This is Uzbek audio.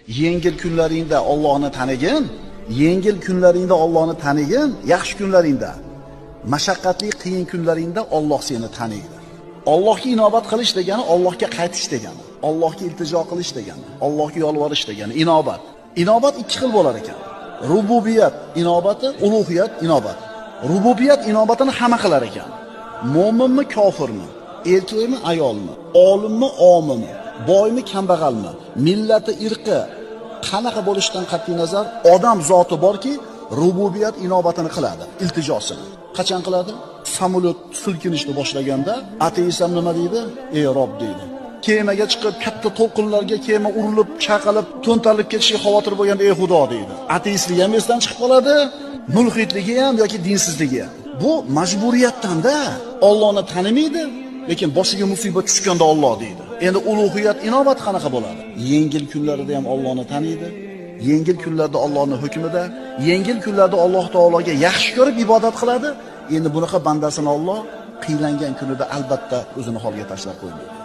Yengil kunlaringda Allohni tanigin, yengil kunlaringda Allohni tanigin, yaxshi kunlaringda, mashaqqatli qiyin kunlaringda Alloh seni taniydi. Allohga inobat qilish degani Allohga qaytish degani, Allohga iltijo qilish degani, Allohga yolvorish degani inobat. Inobat ikki xil bo'lar ekan. Rububiyat inobati, ulug'iyat inobati. Rububiyat inobatini hamma qilar ekan. Mo'minmi, kofirmi, erkakmi, ayolmi, olimmi, omimi, boymi, kambag'almi, millati, irqi qanaqa bo'lishidan qat'iy nazar odam zoti borki, rububiyat inobatini qiladi, iltijosini. Qachon qiladi? Samolyot silkinishni boshlaganda ateist ham nima deydi? Ey Rob deydi. Kemaga chiqib katta to'lqinlarga kema urilib, chaqilib, to'ntarilib ketishiga xavotir bo'lganda ey Xudo deydi. Ateistligi ham esdan chiqib qoladi, mulhidligi ham yoki dinsizligi ham. Bu majburiyatdan-da, Allohni tanimaydi, lekin boshiga musibat tushganda Alloh deydi. Endi ulug'iyat inobat qanaqa bo'ladi? Yengil kunlarida ham Allohni taniydi, yengil kunlarda Allohning hukmida, yengil kunlarda Alloh taologa yaxshi ko'rib ibodat qiladi. Endi bunaqa bandasini Alloh qiylangan kunida albatta o'zini holga tashlab qo'ymaydi.